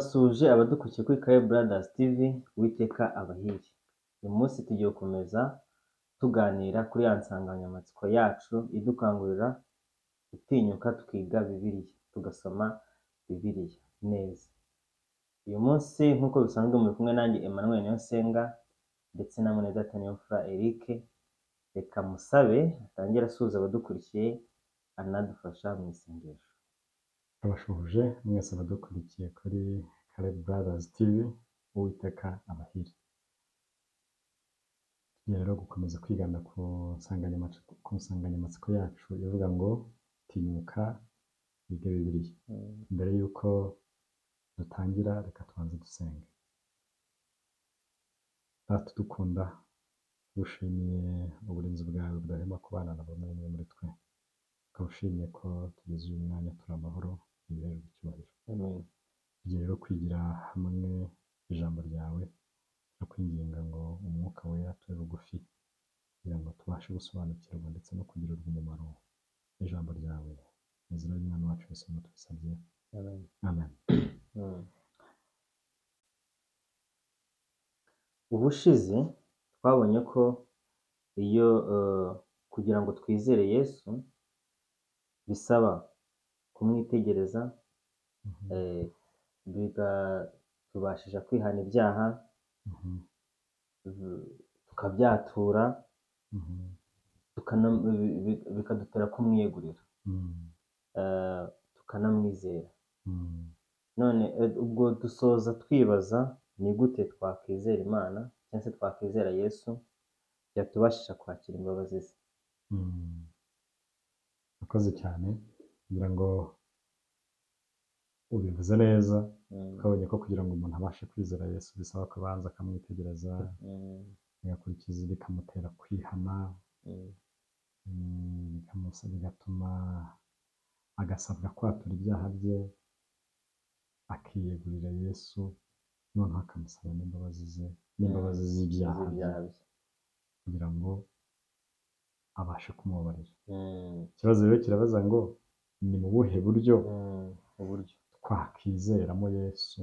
Ndabasuhuje abadukurikiye kuri Caleb Brothers TV, Uwiteka abahire. Uyu munsi tugiye gukomeza tuganira kuri ya nsanganyamatsiko yacu idukangurira gutinyuka tukiga Bibiliya, tugasoma Bibiliya neza. Uyu munsi nk'uko bisanzwe muri kumwe nanjye Emmanuel Niyonsenga ndetse na Mwenedata Niyomfura Eric. Reka musabe atangire asuhuza abadukurikiye anadufasha mu isengesho. Abashuhuje mwese abadukurikiye kuri Caleb Brothers TV, Uwiteka abahire. Tugiye rero gukomeza kwigana ku nsanganyamatsiko yacu ivuga ngo tinyuka wige Bibiliya. Mbere y'uko dutangira reka tubanze dusenge. Data udukunda, tugushimiye uburinzi bwawe budahwema kubana na buri umwe muri twe. Ukaba ushimiye ko tugeze uyu mwanya turi amahoro, ibihererwa icyubahiro. Amen. Tugiye rero kwigira hamwe ijambo ryawe, turakwinginga ngo umwuka wera tube bugufi kugira ngo tubashe gusobanukirwa ndetse no kugirirwa umumaro n'ijambo ryawe. Mu izina ry'Umwami wacu Yesu tubisabye. Amen. Amen. Ubushize twabonye ko iyo kugira ngo twizere Yesu bisaba kumwitegereza, bigatubashisha kwihana ibyaha, tukabyatura, bikadutera kumwiyegurira, tukanamwizera. None ubwo dusoza twibaza ni gute twakwizera Imana cyangwa se twakwizera Yesu byatubashisha kwakira imbabazi ze. Urakoze cyane, kugira ngo ubivuze neza. Twabonye ko kugira ngo umuntu abashe kwizera Yesu bisaba ko abanza akamwitegereza, agakurikiza, bikamutera kwihana, bigatuma agasabwa kwatura ibyaha bye, akiyegurira Yesu, noneho akamusaba n'imbabazi ze, n'imbabazi z'ibyaha bye, z'ibyaha bye, kugira ngo abashe kumubabarira. Ikibazo rero kirabaza ngo ni mu buhe buryo uburyo twakwizeramo Yesu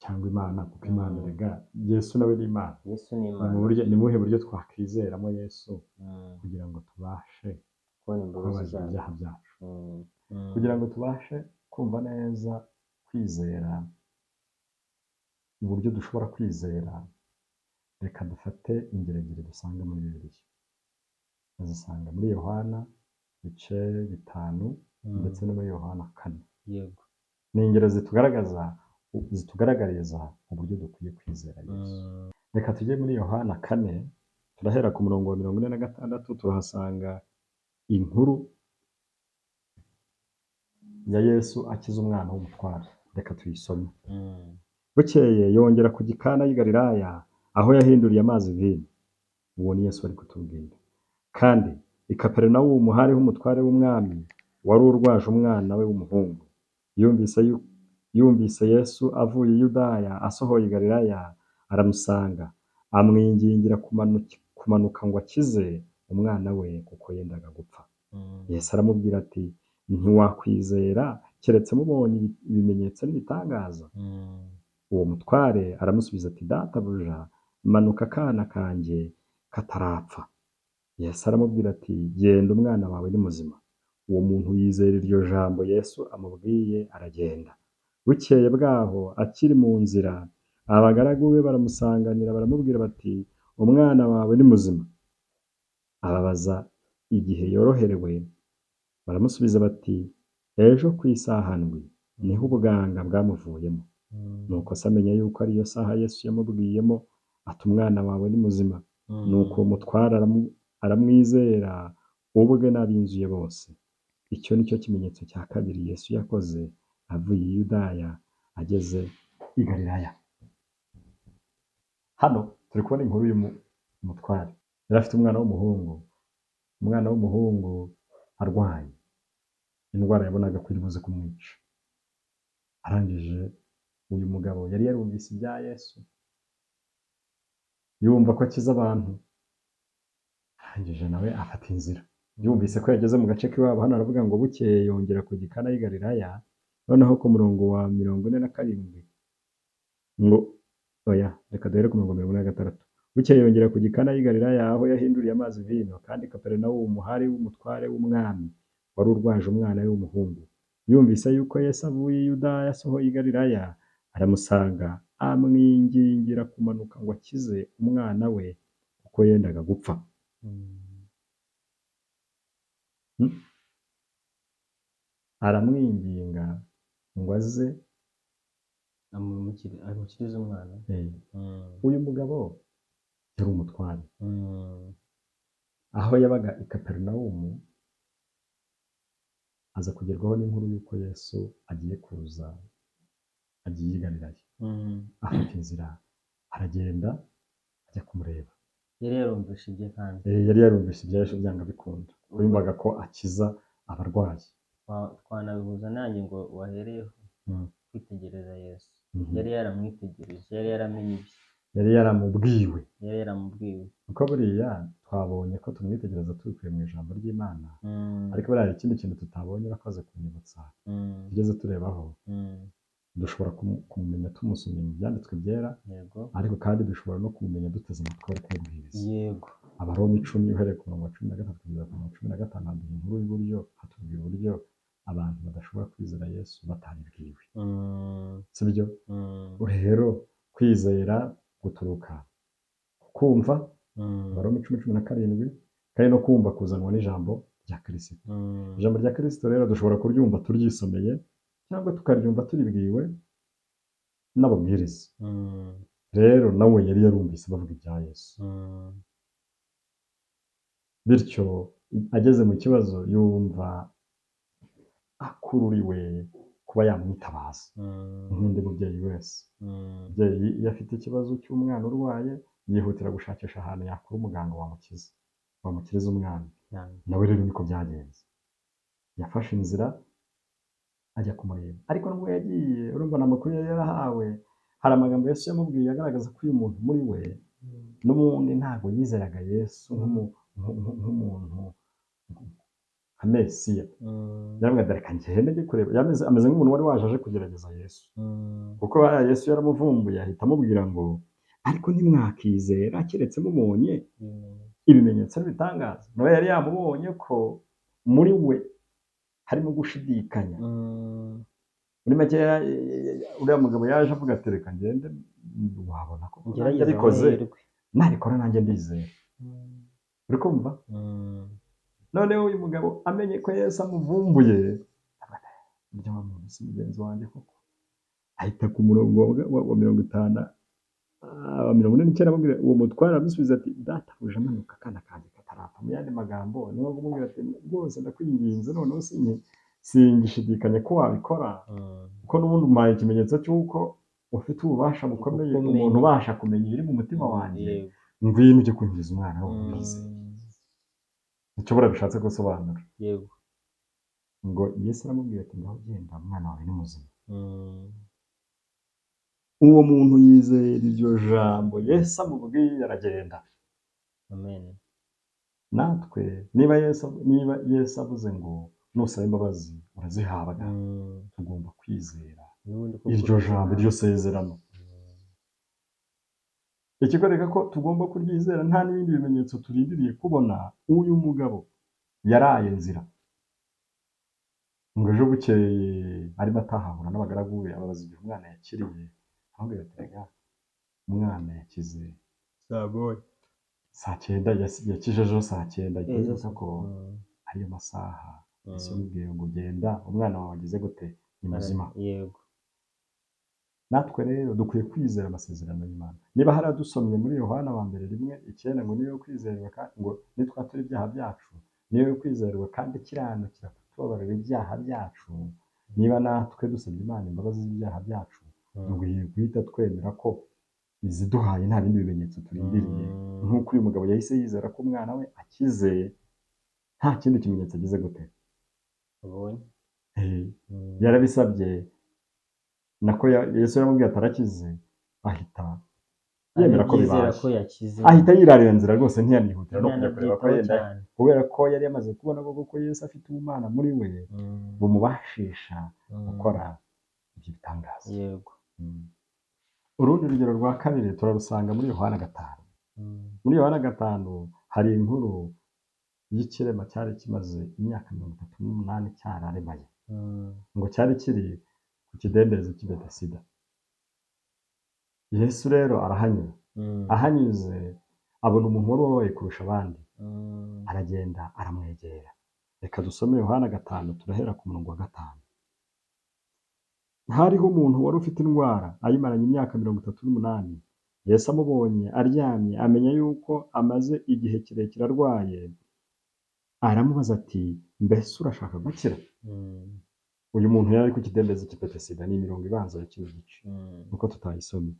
cyangwa Imana, kuko Imana erega Yesu nawe ni Imana. Yesu ni Imana. Ni mu buhe buryo twakwizeramo Yesu kugira ngo tubashe kubona imbabazi kubabarirwa zayo, ibyaha byacu, kugira ngo tubashe kumva neza kwizera, uburyo dushobora kwizera. Reka dufate ingero ebyiri dusanga muri Bibiliya. Bazisanga muri Yohana ibice 5 ndetse no muri Yohana 4. Yego. Ni ingero zitugaragariza uburyo dukwiye kwizera Yesu. Reka tujye muri Yohana 4, turahera ku murongo wa 46, turahasanga inkuru ya Yesu akiza umwana w'umutware. Reka tuyisome. Bukeye yongera ku Kana y'i Galilaya, aho yahinduriye amazi vino. Uwo ni Yesu ari kutubwira. Kandi i Kaperinawumu hariho umutware w'umwami wari urwaje umwana we w'umuhungu. Yumvise Yesu avuye i Yudaya asohoye i Galilaya, aramusanga, amwingingira kumanuka ngo akize umwana we kuko yendaga gupfa. Yesu aramubwira ati ntiwakwizera keretse mubonye ibimenyetso n'ibitangaza. Uwo mutware aramusubiza ati databuja, manuka akana kanjye katarapfa. Yesu aramubwira ati genda, umwana wawe ni muzima. Uwo muntu yizera iryo jambo Yesu amubwiye, aragenda. Bukeye bwaho akiri mu nzira, abagaragu be baramusanganira baramubwira bati umwana wawe ni muzima. Ababaza igihe yoroherewe, baramusubiza bati ejo ku isaha 7 niho ubuganga bwamuvuyemo. Nuko se amenya yuko ariyo saha Yesu yamubwiyemo ati umwana wawe ni muzima. Nuko uwo mutware aramwizera ubwe n'ab'inzu ye bose. Icyo ni cyo kimenyetso cya kabiri Yesu yakoze avuye i Yudaya ageze i Galilaya. Hano turi kubona inkuru y'umutware. Yari afite umwana w'umuhungu. Umwana w'umuhungu arwaye indwara yabonaga ko iri buze kumwica. Arangije uyu mugabo yari yarumvise ibya Yesu, yumva ko akiza abantu. Arangije nawe afata inzira. Yumvise ko yageze mu gace k'iwabo. Hano aravuga ngo bukeye yongera ku Kana y'i Galilaya, Noneho ku murongo wa 47 ngo oya, reka duhere ku murongo wa 46. Bukeye yongera kujya i Kana y'i Galilaya aho yahinduriye amazi vino, kandi Kaperinawumu hari umutware w'umwami wari urwaje umwana we w'umuhungu. Yumvise yuko Yesu avuye i Yudaya asohoye i Galilaya, aramusanga amwingingira kumanuka ngo akize umwana we kuko yendaga gupfa. Aramwinginga ngo aze amukirize umwana. Uyu mugabo yari umutware. Aho yabaga i Kaperinawumu aza kugerwaho n'inkuru y'uko Yesu agiye kuza, agiye i Galilaya. Afata inzira aragenda ajya kumureba. Yari yarumvise ibye kandi. Yari yarumvise ibya Yesu byanga bikunda. Yumvaga ko akiza abarwayi. Twanabihuza nanjye ngo wahereyeho kwitegereza Yesu. Yari yaramwitegereje, yari yaramenye ibye. Yari yaramubwiwe. Yari yaramubwiwe. Kuko buriya twabonye ko tumwitegereza tubikuye mu ijambo ry'Imana. Ariko buriya hari ikindi kintu tutabonye, urakoze kunyibutsa. Tugeze turebaho. Dushobora kumumenya tumusomye mu byanditswe byera. Ariko kandi dushobora no kumumenya duteze amatwi ari kumubwiriza. Abaroma 10 uhereye ku murongo wa 13 kugeza ku murongo wa 15 haduha inkuru y'uburyo, hatubwira uburyo abantu badashobora kwizera Yesu batabibwiwe. Sibyo? Rero kwizera guturuka ku kumva, Abaroma 10:17, kandi no kumva kuzanwa n'ijambo rya Kristo. Ijambo rya Kristo rero dushobora kuryumva turyisomeye cyangwa tukaryumva turibwiwe n'ababwiriza. Rero nawe yari yarumvise bavuga ibya Yesu. Bityo ageze mu kibazo yumva akururiwe kuba yamwitabaza nk'undi mubyeyi wese. Umubyeyi iyo afite ikibazo cy'umwana urwaye yihutira gushakisha ahantu yakura umuganga wamukiza, wamukiriza umwana. Nawe rero niko byagenze. Yafashe inzira ajya kumureba. Ariko nubwo yagiye, urumva ni amakuru yari yarahawe, hari amagambo Yesu yamubwiye agaragaza ko uyu muntu muri we n'ubundi ntabwo yizeraga Yesu nk'umuntu nka Mesiya. Yaravuga ati reka ngende njye kureba. Ameze nk'umuntu wari waje aje kugerageza Yesu. Kuko Yesu yaramuvumbuye ahita amubwira ngo ariko ntimwakizera keretse mubonye ibimenyetso n'ibitangaza. Nawe yari yamubonye ko muri we harimo gushidikanya. Muri make uriya mugabo yaje avuga ati reka ngende, wabona ko nabikoze, nabikora nanjye ndizera. Uri kumva? Noneho uyu mugabo amenye ko Yesu amuvumbuye, burya wa muntu si mugenzi wanjye koko. Ahita ku murongo wa 50, 49 amubwira, uwo mutware aramusubiza ati databuja amanuka akana kanjye katarapfa. Mu yandi magambo niwe kumubwira ati rwose ndakwinginze noneho singishidikanya ko wabikora, kuko n'ubundi umpaye ikimenyetso cy'uko ufite ububasha bukomeye, umuntu ubasha kumenya ibiri mu mutima wanjye, ngwino ujye kunkiza umwana wawe ndizeye. Icyo buriya bishatse gusobanura. Ngo Yesu aramubwira ati ngaho genda umwana wawe ni muzima. Uwo muntu yizera iryo jambo Yesu amubwiye aragenda. Amen. Natwe niba Yesu avuze ngo nusaba imbabazi urazihabwa, tugomba kwizera iryo jambo, iryo sezerano. Ikikwereka ko tugomba kuryizera nta n'ibindi bimenyetso turindiriye kubona. Uyu mugabo yaraye nzira ngo ejo bukeye arimo atahahura n'abagaragu be, ababaza igihe umwana yakiriye, aramubwira ati rega umwana yakize saa 9, yakije ejo saa 9. Yibuka ko ariyo masaha Yesu yamubwiye ngo genda umwana wawe ageze gute, ni muzima. Yego. Natwe rero dukwiye kwizera amasezerano y'Imana. Niba hari adusomye muri Yohana wa mbere 1:9 ngo niyo kwizerwa, ngo nitwatura ibyaha byacu niyo kwizerwa kandi ikiranukira kutubabarira ibyaha byacu. Niba natwe dusabye Imana imbabazi z'ibyaha byacu, dukwiye guhita twemera ko iziduhaye nta bindi bimenyetso turindiriye. Nk'uko uyu mugabo yahise yizera ko umwana we akize nta kindi kimenyetso agize gute yarabisabye, nako Yesu yaramubwiye atarakize, ahita yemera ko Arabyizera bibaye, ko yakize, ahita yirarira inzira rwose, ntiyanihutira no kujya kureba ko ntiyanabyitaho yenda, cyane. kubera ko yari yamaze kubona koko ko Yesu afite ubumana muri we bumubashisha gukora ibyo bitangaza. Yego. Urundi rugero rwa kabiri turarusanga muri Yohana 5. Muri Yohana 5 hari inkuru y'ikirema cyari kimaze imyaka 38 cyararemaye, ngo cyari kiri ku kidendezi cy'i Betesida. Yesu rero arahanyura, ahanyuze abona umuntu wari ubabaye kurusha abandi, aragenda aramwegera. Reka dusome Yohana 5, turahera ku murongo wa 5. Hariho umuntu wari ufite indwara ayimaranye imyaka 38. Yesu amubonye aryamye, amenya yuko amaze igihe kirekire arwaye, aramubaza ati mbese urashaka gukira? Uyu muntu yari ari ku kidendezi cy'i Betesida, ni imirongo ibanza ya kino gice, nuko tutayisomye.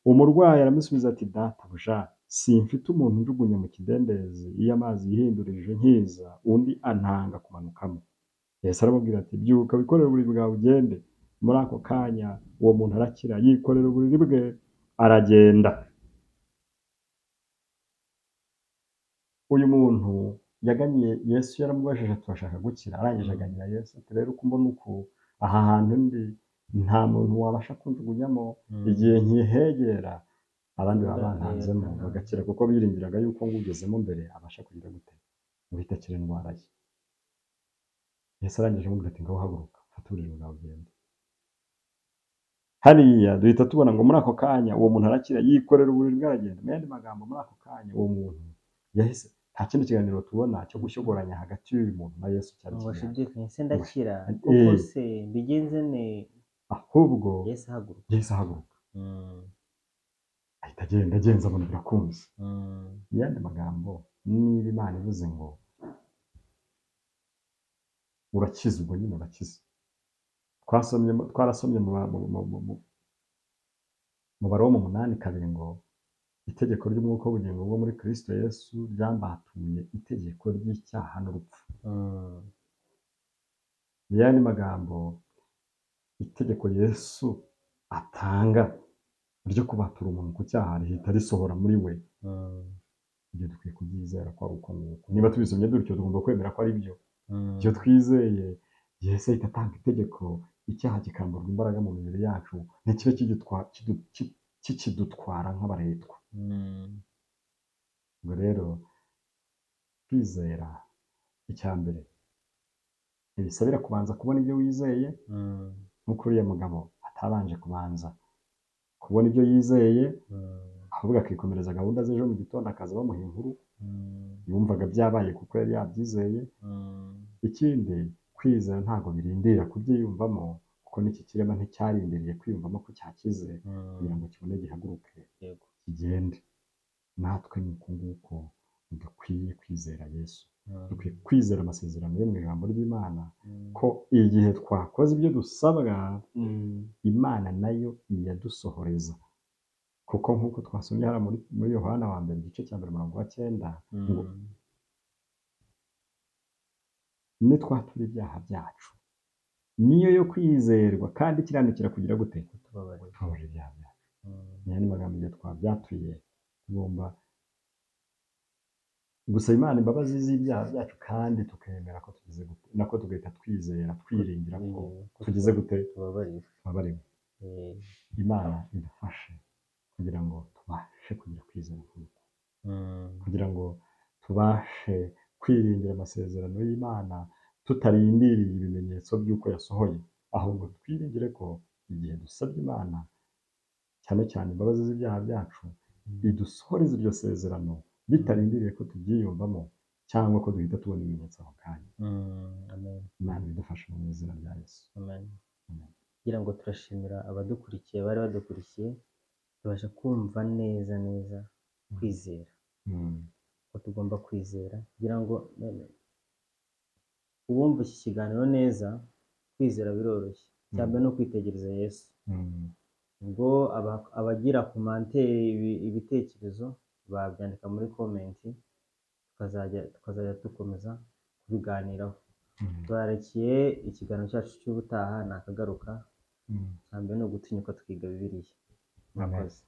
Umurwayi aramusubiza ati databuja, simfite umuntu unjugunya mu kidendezi iyo amazi yihindurije nkiza, undi antanga kumanukamo. Yesu aramubwira ati byuka wikorere uburiri bwawe ugende. Muri ako kanya uwo muntu arakira, yikorera uburiri bwe aragenda. Uyu muntu yaganiye Yesu, yaramubajije ati urashaka gukira? Arangije aganira Yesu ati rero uko mbona uku aha hantu ndi nta muntu wabasha kunjugunyamo, igihe nkihegera abandi baba bantanzemo bagakira, kuko biringiraga yuko ngugezemo mbere abasha kugira gute guhita akira indwara ye. Yesu arangije amubwira ati ngaho haguruka, fata uburiri bwawe ugende. Hariya duhita tubona ngo muri ako kanya uwo muntu arakira, yikorera uburiri bwe aragenda. Mu yandi magambo, muri ako kanya uwo muntu yahise, nta kindi kiganiro tubona cyo gushyogoranya hagati y'uyu muntu na Yesu cyari ngo kigihari. bashidikanye se ndakira koko se mbigenze ne? Ahubwo Yesu ahaguruka, Yesu ahaguruka ahita agenda, agenza abona birakunze. Mu yandi magambo, niba Imana ivuze ngo urakize, ubwo nyine urakize. Twarasomye mu Baroma 8:2 ngo itegeko ry'umwuka w'ubugingo bwo muri Kristo Yesu ryambatuye itegeko ry'icyaha n'urupfu. Mu yandi magambo, itegeko Yesu atanga ryo kubatura umuntu ku cyaha rihita risohora muri we. Ibyo dukwiye kubyizera ko ari uko nguko. Niba tubisomye dutyo tugomba kwemera ko ari byo. Iyo twizeye Yesu ahita atanga itegeko, icyaha kikamburwa imbaraga mu mibiri yacu, ntikibe kikidutwara nk'abaretwa. Ubwo rero kwizera, icya mbere ntibisabira kubanza kubona ibyo wizeye, nk'uko uriya mugabo atabanje kubanza kubona ibyo yizeye, ahubwo akikomereza gahunda z'ejo mu gitondo akaza bamuha inkuru, yumvaga byabaye kuko yari yabyizeye. Ikindi, kwizera ntabwo birindira kubyiyumvamo, kuko n'iki kirema nticyarindiriye kwiyumvamo ko cyakize kugira ngo kibone gihaguruke kigende. Natwe ni uko nguko dukwiye kwizera Yesu, dukwiye kwizera amasezerano yo mu ijambo ry'Imana, ko igihe twakoze ibyo dusabwa Imana nayo iyadusohoreza. Kuko nk'uko twasomye hariya muri Yohana wa mbere igice cya mbere umurongo wa 9 ngo nitwatura ibyaha byacu niyo yo kwizerwa kandi ikiranukira kugira gute? Kutubabarira ibyaha byacu. Mu yandi magambo, igihe twabyatuye tugomba gusaba Imana imbabazi z'ibyaha byacu, kandi tukemera ko tugize gute, nako tugahita twizera twiringira ko tugize gute, tubabariwe. Imana idufashe kugira ngo tubashe kugira kwizera nk'uko, kugira ngo tubashe kwiringira amasezerano y'Imana tutarindiriye ibimenyetso by'uko yasohoye, ahubwo twiringire ko igihe dusabye Imana cyane cyane imbabazi z'ibyaha byacu idusohoreza iryo sezerano bitarindiriye ko tubyiyumvamo cyangwa ko duhita tubona ibimenyetso ako kanya. Imana idufashe mu izina rya Yesu. Amen. Kugira ngo turashimira abadukurikiye, bari badukurikiye, tubasha kumva neza neza kwizera, ko tugomba kwizera kugira ngo uwumva iki kiganiro neza. Kwizera biroroshye, icya mbere ni ukwitegereza Yesu. Ubwo abagira komantere, ibitekerezo babyandika muri komenti, tukazajya dukomeza kubiganiraho. Turarekiye ikiganiro cyacu cy'ubutaha nakagaruka. Icya mbere ni ugutinyuka tukiga Bibiliya. Murakoze.